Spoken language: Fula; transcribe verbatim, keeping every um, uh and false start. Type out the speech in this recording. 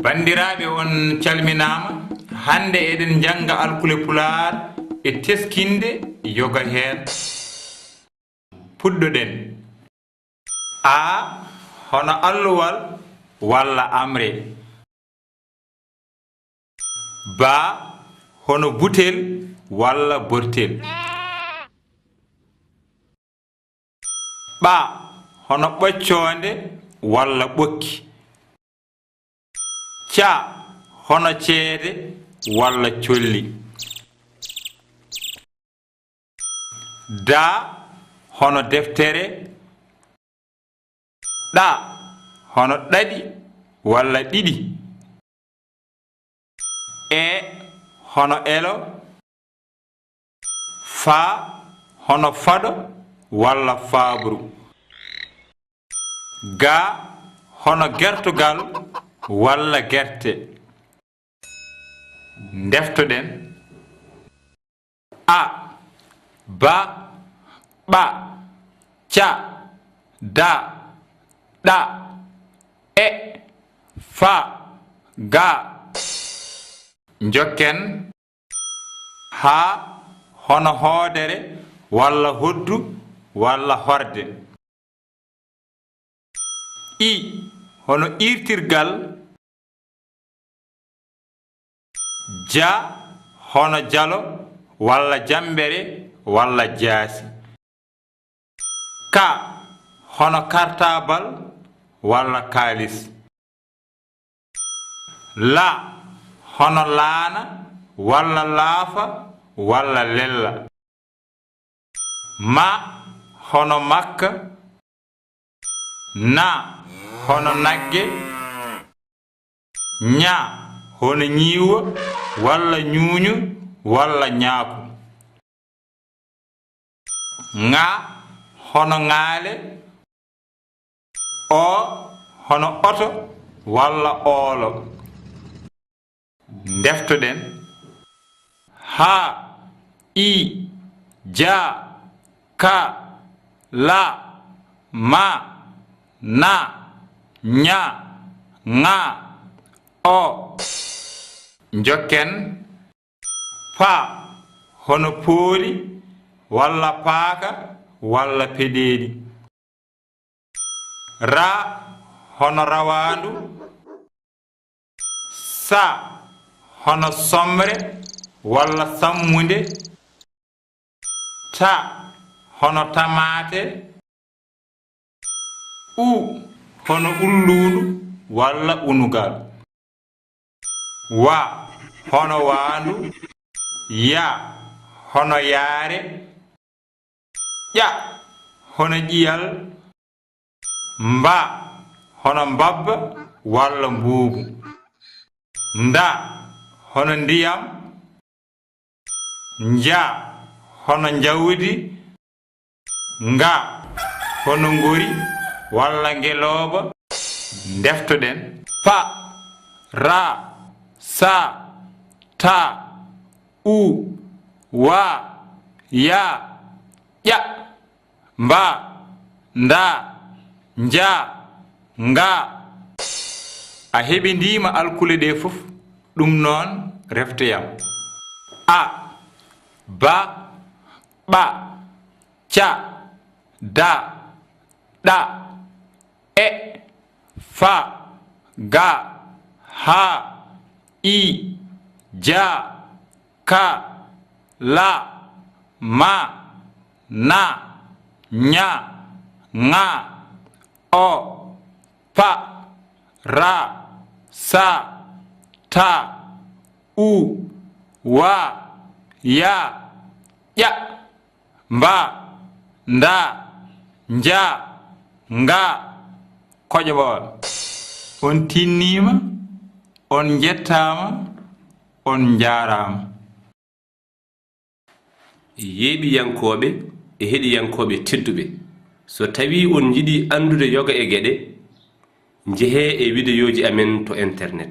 Banndiraaɓe, on calminaama. Hannde eɗen njannga alkule Pulaar e teskinde yoga heen. Puɗɗoɗen. A, hono alluwal walla amre. Ba, hono butel walla bortel. Ɓa, hono ɓoccoonde walla ɓokki. Ca, hono ceede walla colli. Da, hono deftere. Ɗa, hono ɗaɗi walla ɗiɗi. E, hono elo. Fa, hono faɗo walla faabru. Ga, hono gertogal walla gerte. Ndeftoɗen. A, ba, ɓa, ca, da, ɗa, e, fa, ga. Njokken. Ha, hono hoodere walla hoddu walla horde. I, hono iirtirgal. Ja, hono jalo walla jambere walla jaasi. Ka, hono kartaabal walla kaalis. La, hono laana walla laafa walla lella. Ma, hono makka. Na, hono nagge. Ña, hono ñiiwa walla ñuuñu walla ñaaku. Ŋa, hono ŋaale. O, hono oto walla oolo. Ndeftoɗen. Ha, i, ja, ka, la, ma, na, ña, ŋa, o. Njokken. Pa, hono pooli walla paaka walla peɗeeli. Ra, hono rawaandu. Sa, hono somre walla sammunde. Ta, hono tamaate. U, hono ulluundu walla unugal. Wa, hono waandu. Ya, hono yaare. Ƴa, hono ƴiyal. Mba, hono mbabba walla mbuubu. Nda, hono ndiyam. Nja, hono njawdi. Nga, hono ngori walla ngelooba. Ndeftoɗen. Pa, ra, sa, ta, u, wa, ya, ƴa, mba, nda, nja, nga. A heɓindiima alkule ɗe fof, ɗum noon reftoyam. A, ba, ɓa, ca, da, ɗa, e, fa, ga, ha, i, ja, ka, la, ma, na, ña, ŋa, o, pa, ra, sa, ta, u, wa, ya, ƴa, mba, nda, nja, nga. Koƴo ɓoolo. On tinniima, on njettaama, on njaaraama. Yeeɓiyankooɓe e heɗiyankooɓe tedduɓe, so tawii on njiɗi anndude yoga e geɗe, njehee e wideyooji amen to internet.